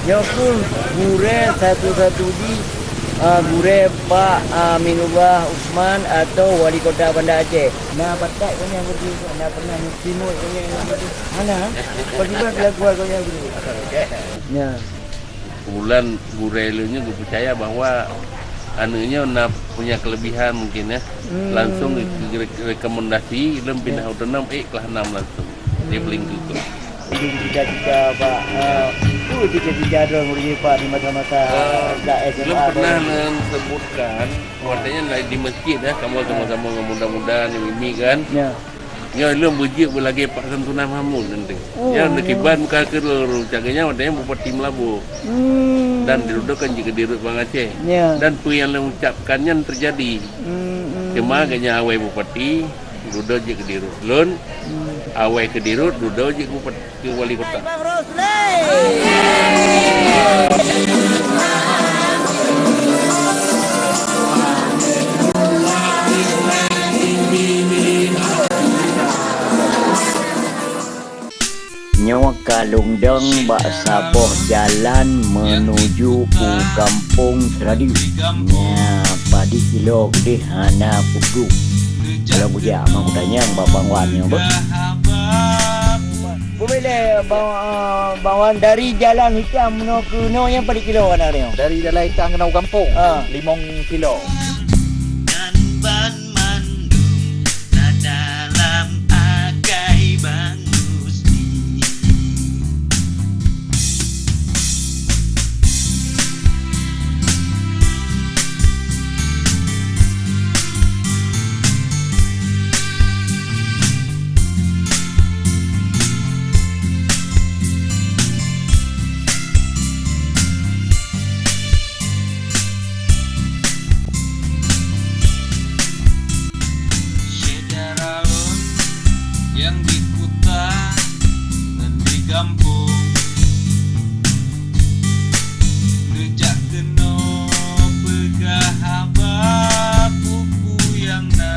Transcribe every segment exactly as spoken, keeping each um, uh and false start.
Nyoe kheueh gurée satu-satu jih, ah, gurée Pak Aminullah Usman atau Wali Kota Banda Aceh. Na batat gobnyan gurée, na pernah neutimut gobnyan gurée. Hana, pakriban kelakuan gobnyan gurée. Ya. Kebetulan gurée lôn nyoe geupeucaya bahwa aneuk nyoe na punya kelebihan mungkin ya. Hmm. Langsung re-, re-, rekomendasi lôn pindah Ya. otonom, eh, kelas enam langsung. Dia Hmm. beli keu Itu cita-cita Pak, eh, itu cita-cita droe murit Pak di masa-masa Eh, dak S M A belum pernah droe. Nang sebutkan, Ya. artinya lah di masjid ya, kamu Ya. sama-sama dengan muda-muda ni, Mimi kan. Ya. Ya, lôn beujeuet beulagée Pak Santunan Mahmud nanti. Oh, Ya, ya. Nakiban muka ke lor, caganya artinya Bupati Meulaboh. Hmm. Dan didudukan jeuet keu Dirut Bang Aceh. Ya. Dan peue yang lôn ucapkan nyan terjadi. Hmm, hmm. Cuma ganya awai Bupati, dudoe jeuet keu Dirut. Lôn, Hmm. awai keu Dirut, dudoe jeuet keu Bupati. Keu wali kota. Nyoe ka lôn dong bak saboh jalan menuju u gampông Teuradu. Nyan, padub kilo keudeh hana kuduek. Kalau kujak, ma kutanyong bak Bang Wan nyoe, beuh. Bubé lé, Bang, eh, Bang Wan, dari Jalan Hitam meunoe keunoe nyan padub kilo ka na nyoe? Dari Jalan Hitam keunoe u gampông, Ah. limong kilo. Dan banmandum na dalam akai Bang Gusti. Syedara lôn nyang di kuta ngon di gampông, neujak keunoe peugah haba peue-peue nyang na.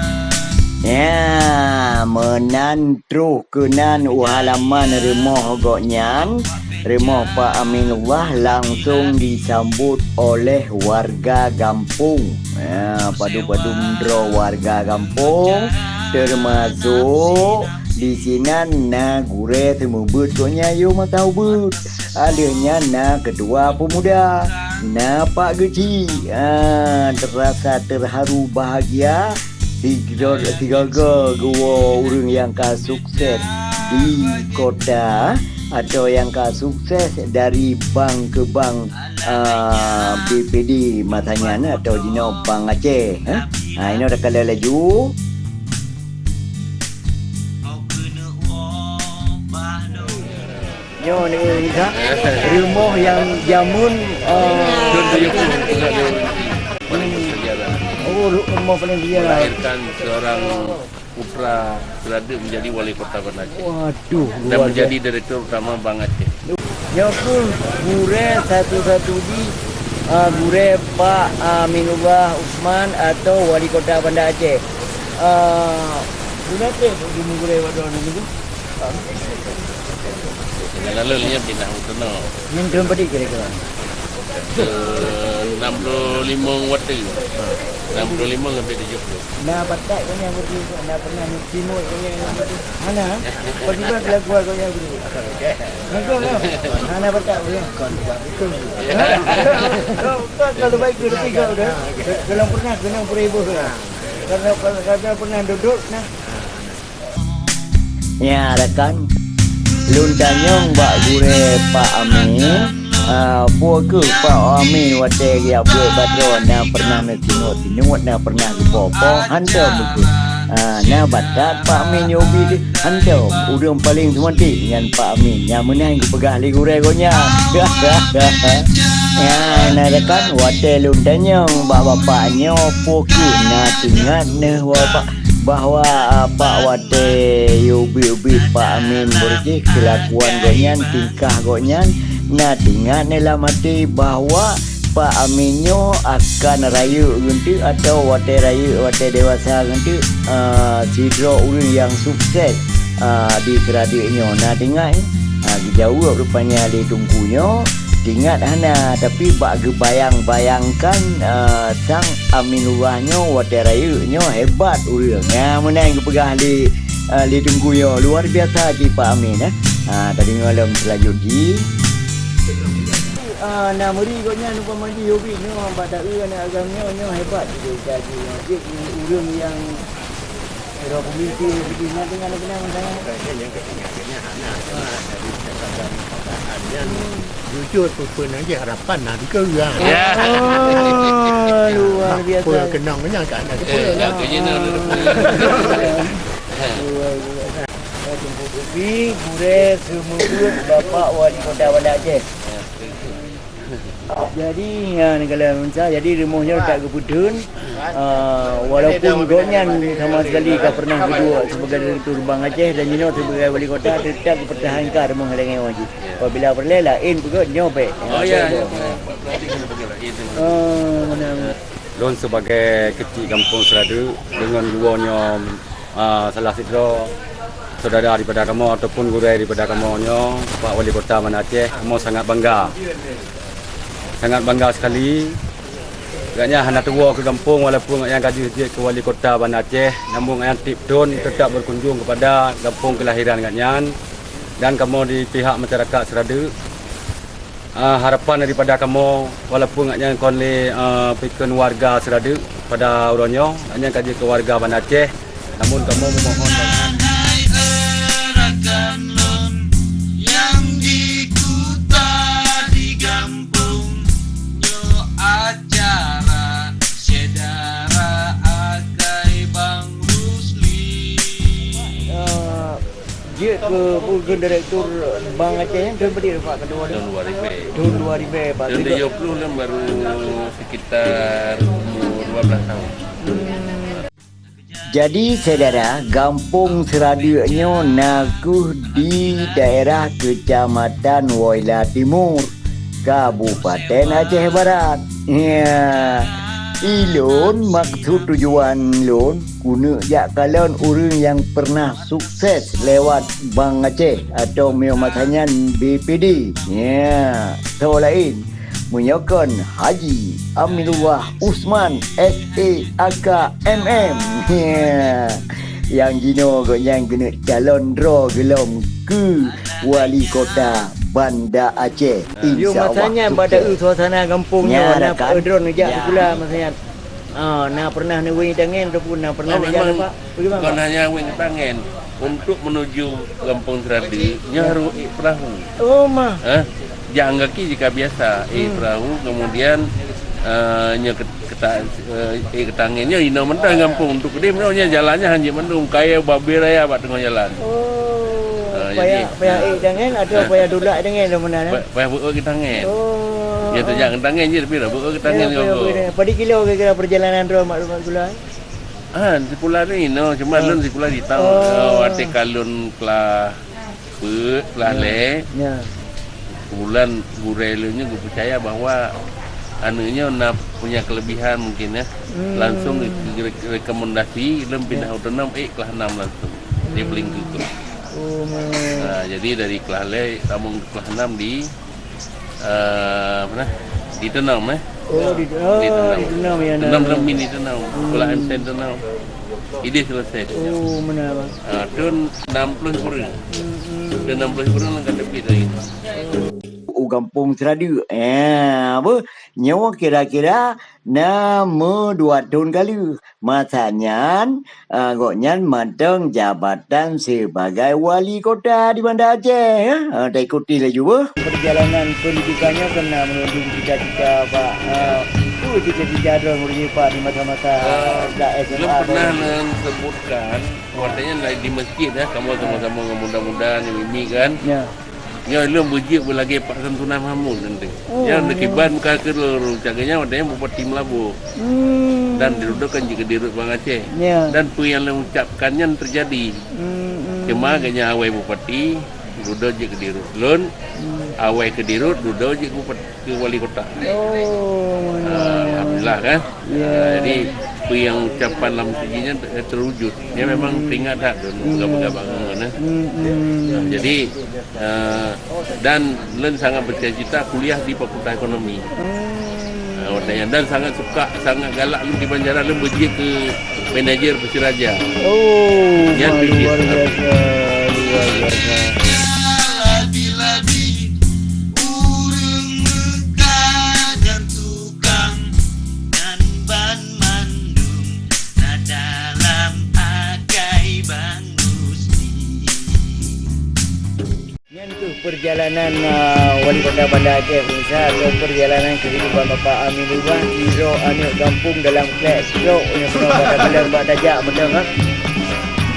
Ya, meunan troh keunan u halaman rumoh gobnyan, rumoh Pak Aminullah langsong disambot oleh warga gampông. Ya, padub-padub droe warga gampông, teumasok disinan na gurée seumeubeuet gobnyan yôh masa ubeut. Alheuh nyan na keutua peumuda, na Pak Geuchik. Ah, teurasa teuharu bahgia sigo-, sigoe geuwoe ureuëng nyang ka sukses di kota atau nyang ka sukses dari bank keu bank, ah, B P D masa nyan atau jinoe Bank Aceh, eh. Ha, inoe takalon laju. Nyoe ni, Isa. Rumoh nyang jameun, eh, Tahun tujuh puluh, tengah dia. Paling sejarah. Oh, ru-, rumoh paling sejarah. Melahirkan seorang putra Teuradu menjadi wali kota Banda Aceh. Waduh, Dan luar menjadi biasa. Direktur Utama Bank Aceh. Nyoe kheueh gurée satu-satu jih, ah, gurée Pak Aminullah Usman atau Wali Kota Banda Aceh. Ah, guna treb gurée pada orang itu. Dengan lalu dia pindah utama. Nyoe tahun padum kira-kira? Enam puluh lima waktu. Enam puluh lima sampai tujuh puluh. Na batat kau nyang berdiri, na pernah nyuci mulut kau nyang berdiri. Hana, kau tiba keluar kau nyang berdiri. Langsung lah. Hana batat kau nyang. Kau, kau, kau, kau baik tu, tapi kau dah. Kalau pernah, kena beribu. Kalau, kalau, kalau pernah duduk, nah. Nyan rakan, lôn tanyong bak gurée Pak Amin, ah, peue keuh Pak Amin watée geujak beuet bak droe na pernah neusingot-singot, na pernah geupoh-poh, hantom beukeuh. Ah, na batat Pak Amin nyoe ubit, hantom, ureuëng paleng seumantik nyan Pak Amin, nyang meunan geupeugah lé gurée gobnyan. Nyan na rakan, watée lôn tanyong bak bapak nyoe peue keuh na teuingat neuh bapak. Bahwa, ah, Pak watée yôh ubit-ubit Pak Amin beureucéh keulakuan gobnyan, tingkah gobnyan, na teuingat neuh lam até bahwa Pak Amin nyoe akan rayeuk geunteuk atawa watée rayeuk, watée dewasa geunteuk, ah, sidroe ureuëng nyang sukses, ah, di Seuradeuk nyoe. Na teuingat, eh? Ah, geujaweueb rupanya lé Teungku nyoe, Teuingat hana, tapi bak geubayang-bayangkan, eh, sang Aminullah nyoe watée rayeuk nyoe hebat ureuëng. Nyan meunan geupeugah lé, eh, lé Teungku nyoe, luar biasa cit Pak Amin, eh. Ha, tadeungoe lom seulanjut jih. Ah, na meuri gobnyan umpama jih hobi nyoe bak taeu aneuk agam nyoe, nyoe hebat jih, jih nyoe. Jih ureuëng nyang Sidroe peumimpén lagée nyan, teuingat lagée nyan, mantong. Bukan nyan nyang keutinggai, nyan hana, hana dari catatan perkataan nyan. Jujur, peue-peue nyang jih harapan na dikeue, ha. Ya. Oh, luar biasa. Peue keunong nyan ka na. Eh, ya, keunya na. Luar biasa. Teungku Kupi, gurée seumeubeuet Bapak Wali Kota Banda Aceh. Jadi, nyan, kalau Musa, jadi rumoh nyoe tak geupeutheun, ah, walaupun gobnyan sama sekali ka pernah geuduek sebagai Direktur Bank Aceh dan jinoe sebagai Wali Kota, tetap geupertahankan rumoh lagée nyoe jih. Apabila peureulée laén peugét nyoe bèk. Oh, ya, ya. Oh, benar. Lôn sebagai keuchik gampông Seuradeuk deungon geuwoe nyoe, ah, salah sidroe syedara daripada kamoe ataupun gurée daripada kamoe nyoe, Pak Wali Kota Banda Aceh, kamoe sangat bangga. Sangat bangga sekali. Gobnyan hana tuwoe keu gampông walaupun gobnyan ka jeuet keu Wali Kota Banda Aceh, namun gobnyan tiep thon tetap berkunjung kepada gampông kelahiran gobnyan dan kamoe di pihak masyarakat Seuradeuk. Ah, harapan daripada kamoe, walaupun gobnyan kon lé, ah, peue kheun warga Seuradeuk pada uroe nyoe, gobnyan ka jeuet keu warga Banda Aceh, namun kamoe memohon bantuan. Wahai rakan lôn nyang di kuta di gampông, nyoe acara syedara akai Bang Rusli. Ah, Jeuet keu peue kheun direktur Bank Aceh nyan thon padum Pak keudua tu? Thon dua ribu. Thon dua ribu, Pak. Thon tujoh ploh lom baru sekitar umur dua belas tahun. Jadi, syedara, gampông Seuradeuk nyoe na kheueh di daerah Keucamatan Woyla Timur, Kabupaten Aceh Barat. Ya, ilôn maksud tujuan lôn keuneuk jak kalon ureuëng nyang pernah sukses lewat Bank Aceh atau meunyoe masa nyan B P D. Ya, soe laén? Meunyoe kon Haji Aminullah Usman, S E A K M M. Ya. Nyang jinoe gobnyan keuneuk calon droe geulom keu Wali Kota Banda Aceh. Yo, insya Allah masa nyan bak sukses. Taeu suasana gampông nyoe, na rakan. Droeneuh jak sikula masa nyan. Ah, na pernah neuwéng tangen ataupun na pernah neujak memang, Pak? Bagaimana, Pak? Bukan hanya wéng tangen. Untuk menuju Gampông Seuradeuk, nyoe harôh ék peurahô. Oh, mah. Eh, jalan kaki jika biasa, ék peurahô, kemudian, eh, nyoe ket-, keta-, eh, ék keu tangen nyoe inoe mantong gampông. Untuk keudeh nyoe jalannya hanjeuet mandum, kayèe babé raya bak teungoh jalan. Oh, ah, payah, jadi, payah ék tangen atau payah tulak tangen dah meunan, eh? Pa-, payah beuet keu tangen. Oh, ya, oh. Tajak keu tangen je, tapi dah beuet keu tangen. Ya, payah beuet keu tangen. Padum kilo kira-kira perjalanan droe mak, mak sikula, eh? Ah, sikula ni, no, cuma lôn sikula di taun. Oh. Oh, watèe ka lôn kelas peuet, kelas lhèe. Ya. Kebetulan gurèe lôn nyoe geupeucaya bahwa aneuk nyoe na punya kelebihan mungkin, ya. Hmm. Langsung re-, re-, rekomendasi, lôn pindah autonom, eh, kelas enam langsung. Di Belingkeu tu. Oh, hmm. Ah, jadi dari kelas lhèe, sambung ke kelas enam di Eh, apa nah? Di Tenom, eh? Oh, di, oh, di Tenom. Di Tenom, ya, nah. Tenom, Tenom, Min di Tenom. Hmm. Sekolah M T N Tenom. Idéh selesai. Oh, meunan, Bang. Ah, tahun enam puluh kurang. Hmm, hmm. Tahun enam puluh kurang, kan, tapi dari. U Gampông Seuradeuk. Eh, apa? Nyoe kira-kira na meudua thon ka lheueh. Masa nyan, ah, gobnyan mantong jabatan sibagai wali kota di Banda Aceh, ya. Ah, taikuti laju, beuh. Perjalanan pendidikan nyoe keunan meunurot cita-cita, Pak. Ah, peue cita-cita droe meunurot Pak di masa-masa, ah, dak S M A lôn pernah lôn sebutkan, artinya di masjid, ya, kamoe sama-sama ngon muda-muda ni, mimi kan. Ya. Nyoe lôn beujeuet beulagèe Pak Samsuna Mahmud nanti. Oh, nyoe ya. Nyoe kiban muka keudroe, cak geuh nyan watèe nyan Bupati Meulaboh. Hmm. Dan di Rudo kan jeuet keu Dirut Bank Aceh. Ya. Dan peue nyang lôn ucapkan nyan teujadi. Hmm, hmm. Cuma geuh nyan awai Bupati, Rudo jeuet keu Dirut. Lôn, hmm, awai keu Dirut, Rudo jeuet keu Bupati. Keu wali kota. Oh, ah, alhamdulillah kan. Ya. Ah, jadi peue nyang ucapan lam siji nyan ter-, terwujud. Dia memang teuingat that tu, hmm, peugah-peugah bangun. Hmm, hmm. Jadi, eh, dan lôn sangat bercita-cita kuliah di Fakultas Ekonomi. Hmm. Eh, watèe nyan, dan sangat suka, sangat galak lôn di banjaran, lôn beujeuet keu manajer Persiraja. Oh, nyan luar biasa, luar biasa. Labi-labi ureueng meukadan tukang dan ban mandum na dalam akai Bang Rusdi. Nyan keuh perjalanan, ah, Wali Kota Banda Aceh, pemirsa, atau perjalanan kehidupan Bapak Aminullah, sidroe aneuk gampông dalam krek trok nyang peunoh bak tapeuleueng bak tajak mantong, ha.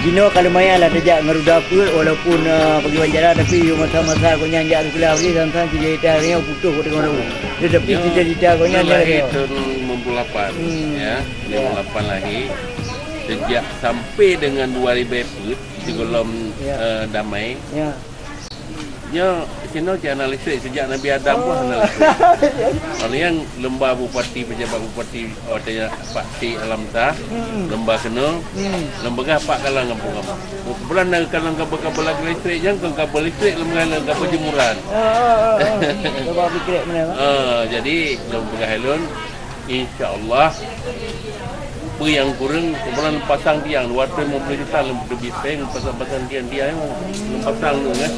Jinoe ka lumayan lah tajak ngon ruda peuet, walaupun, ah, bagi wawancara, tapi masa-masa gobnyan jak sikula lagi, sang-sang cerita nyoe putôh bak teungoh rot. Tetapi cita-cita gobnyan nyoe lahé thôn lima puluh lapan, hmm, ya, lima puluh lapan lahé. Sejak sampai dengan dua ribu peuet, sigohlom, ya, eh, damai. Ya. Nyoe sinoe cit hana listrik, sejak Nabi Adam pun hana listrik. Awak nyang lôn ba bupati, pejabat bupati, watèe Pak T Alamsah, hmm, lôn ba keunoe, hmm, lôn peugah pat kalon gampông kamoe. Keubeutulan na kalon kabel-kabel lagi listrik, nyan kon kabel listrik, lôn peugah lôn kabel jeumuran. Ah, ah, ah, ah. Cuba fikir mana, Pak? Ah, jadi lôn peugah lôn, insya Allah, peue nyang kureueng, keubeutulan lôn pasang tiang, dua ratus lima puluh juta lôn teubiet péng, pasang-pasang tiang-tiang, lôn pasang tu kan.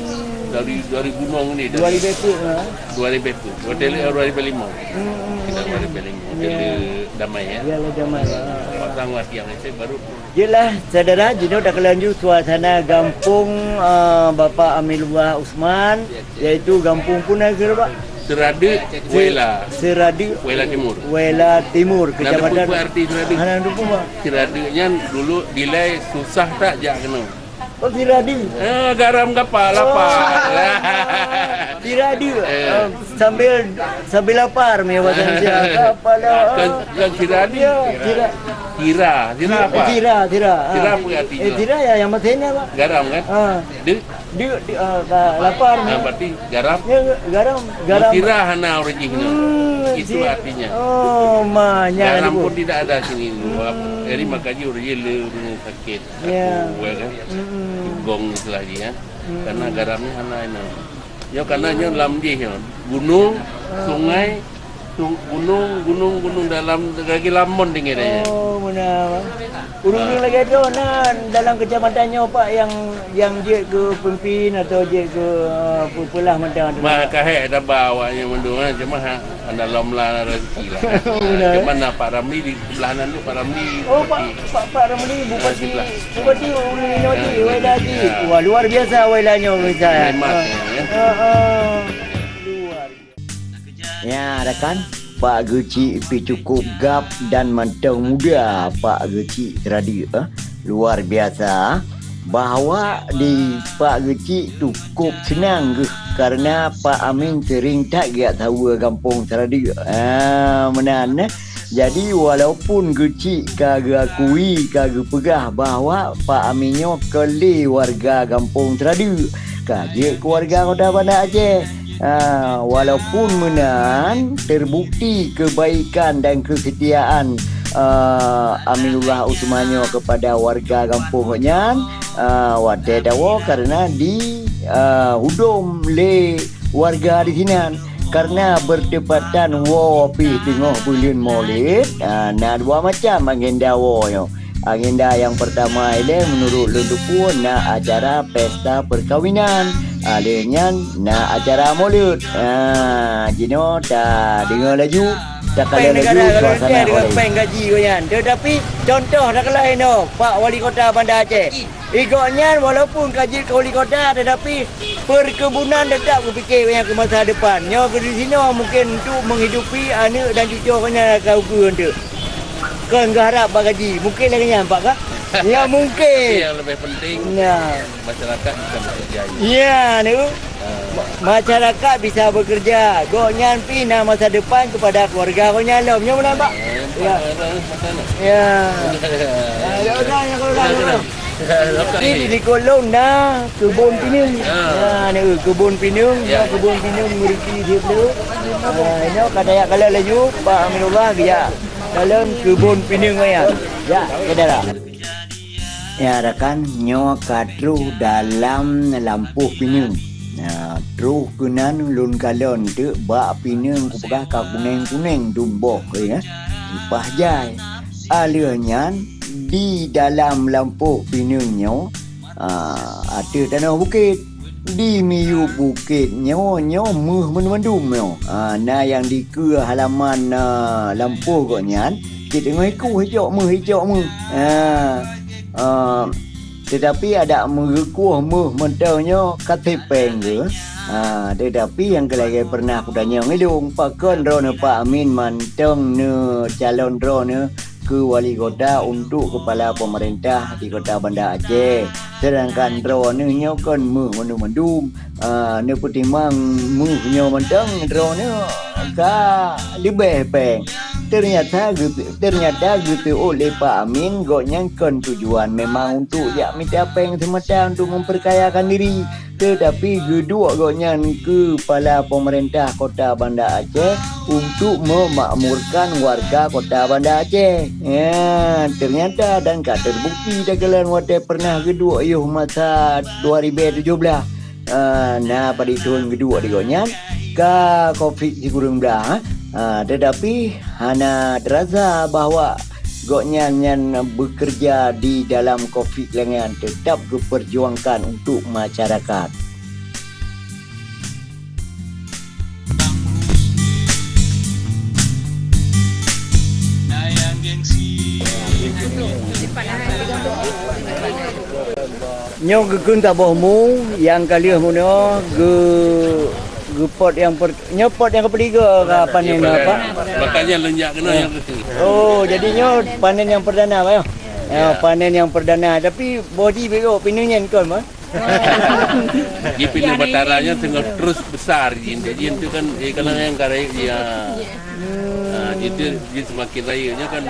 Dari, dari gunong ni, dari dua ribu peuet, ha? Dua ribu peuet. Watèe lheueh dua ribu lima. Hmm, hmm, hmm. Kita dua ribu lima. Ya. Watèe lheueh damai, ya. Ya, lheueh damai, ya. Pasang lah tiang listrik baru. Jeulaih, syedara, jinoe takalon ju suasana gampông, eh, Bapak Aminullah Usman, yaitu gampông peue nan keuh, Pak? Siradeuk, Se-, Wela. Siradeuk, Wela Timur. Wela Timur, kecamatan. Hana teupeu peue arti Siradeuk? Hana teupeu, Pak. Siradeuk nyan dulu dilai susah that jak keunoe. Oh, siradi. Eh, garam gapa, lapar. Oh. Siradi. Eh. Eh, sambil, sambil lapar, mi, bahasa Indonesia. Gapa lah. Kan, kan siradi. Ya, sira. Sira, sira apa? Sira, sira. Sira apa artinya? Eh, sira ya, yang bahasa India, Pak. Garam, kan? Ah. Dek? Dek, dek, ah, ka-, lapar, mi. Ah, berarti garam? Ya, garam, garam. Sira hana original. Hmm, itu si-, artinya. Oh, ma, nya. Garam pun tidak ada sini. Hmm. Jadi, makanya orang je le, orang sakit. Ya. Aku, ya kan? Mm-mm. Gong istilah jih, ya. Mm-mm. Karena garamnya hana inoe. Ya, karena nyoe lam jih nyoe. Gunung, ah, sungai, sung-, gunung, gunung, gunung dalam, lagi lamon tinggi dah, ya. Oh, benar. Ureueng, ah, lagi tu, nah, dalam kecamatan nyoe, Pak, yang, yang jeuet keu pemimpin atau jeuet keu, ah, pe-, peulah mantong tu, Pak? Bah, kahek dah ba awak nyoe mandum, ah, cuma ha, Hana lom la rezeki lah. Benar, eh? Cuma na Pak Ramli di sebelah nan tu, Pak Ramli. Oh, Pak, Pak, Pak Ramli, ah, Bupati, sebelah. Bupati Ulu Nyoji, ya, Wai Daji. Ya. Wah, luar biasa Wai Lanyo, pemirsa, ya. Hemat, ah, ya. Ah, ah. Luar biasa. Ya, rakan, Pak Geuchik pi cukup gap dan mantong muda Pak Geuchik tadi, eh. Luar biasa. Bahwa di Pak Geuchik cukup seunang geuh karena Pak Amin sering that geujak saweue gampông Siradeuk. Ah, meunan, eh. Jadi, walaupun Geuchik ka geuakui, ka geupeugah bahwa Pak Amin nyoe kon lé warga gampông Siradeuk, ka jeuet keu warga Kota Banda Aceh. Ah, walaupun meunan, terbukti kebaikan dan kesetiaan, ah, Aminullah Usman nyoe kepada warga gampông gobnyan, ah, watèe tawoe karena di, ah, hudom lé warga di sinan. Karena bertepatan woe pih teungoh buleuen Maulid, ah, na dua macam agenda woe nyoe. Agenda nyang pertama ilèe, menurut lôn teupeu, na acara pesta perkawinan. Ah, lheueh nyan na acara Maulud. Ah, jinoe tadeungoe laju, takalon laju suasana dengan pèng gaji gobnyan. Tetapi contoh takalon inoe, Pak Wali Kota Banda Aceh. Gobnyan walaupun ka jeuet keu wali kota, tetapi perkebunan tetap geupike gobnyan keu masa depan. Nyoe keu di sinoe mungken untuk menghidupi aneuk dan cucu gobnyan ka ukeue enteuk. Kon geuharap bak gaji. Mungkin lagèe nyan, Pak, kah? Ya, mungkin. Tapi yang lebih penting, ya, masyarakat bisa bekerja. Ya, tu. Ah. Ma-, masyarakat bisa bekerja. Gobnyan pih na masa depan kepada keluarga gobnyan lom. Nyoe meunan, Pak? Eh, ya. Pak, eh, eh, eh. Ya. Ah, ya, udah, ya, kalau udah, ya, udah. Jadi di Kolong na keubon pineung. Ya. Ya, na keubon pineung, ya, na keubon pineung meureuki siplôh. Ah, nyoe ka tajak kalon laju, Pak Aminullah geujak kalon keubon pineung nyan. Ya, syedara. Ya rakan, nyoe ka troh dalam lampôh pineung. Nah, troh keunan lôn kalon teuk bak pineung kupeugah ka kuneng-kuneng dum boh, ya. Leupah jai. Aleuh nyan di dalam lampôh pineung nyoe, ah, ateueh tanoh bukét. Di miyueb bukét nyoe, nyoe méuh mandum-mandum nyoe. Ah, na nyang dikeue halaman, ah, lampôh gobnyan, cit teungoh ikueh icok méuh, icok méuh. Ah, ah, teutapi adak meugeukueh méuh mantong nyoe ka sép péng geuh. Ah, teutapi nyang keu lagèe peureunah kutanyong ilông, pakon droeneuh Pak Amin mantong neucalon droeneuh keu wali kota untuk keupala peumeurintah di Kota Banda Aceh. Seudangkan droeneuh nyoe kon méuh mandum-mandum, ah, neupeutimang méuh nyoe mantong droeneuh ka leubeh péng. Teunyata geu-, teunyata geuseuôt lé Pak Amin gobnyan kon tujuan memang untuk jak mita péng seumata untuk memperkayakan diri. Teutapi geuduek gobnyan keu kepala peumeurintah Kota Banda Aceh untuk meumakmurkan warga Kota Banda Aceh. Ya, teunyata dan ka teubukti takalon watèe peureunah geuduek yoh masa dua ribèe tujoh blaih. Ah, na padub thôn geuduek di gobnyan ka covid sikureueng blaih. Ah, teutapi hana teurasa bahwa gobnyan nyan beukeureuja di dalam covid lagèe nyan, teutap geupeurjuangkan untuk masyarakat. Nyoe geukheun saboh mu nyang ka lheueh meunoe geu-, geupot nyang per-, nyoe pot nyang keupeuligoe ka panen, Pak? Makanya leunyak keunoe nyang. Oh, jadi nyoe panen nyang perdana, Pak, ya? Ya, panen nyang perdana. Tapi boh jih beugot pineung nyan kon, Pak? Jih pineung batara nyan teungoh terus besar jih. Jadi, itu kan, eh, kalau yang karek dia. Ah, jadi, jadi semakin raya nya kan.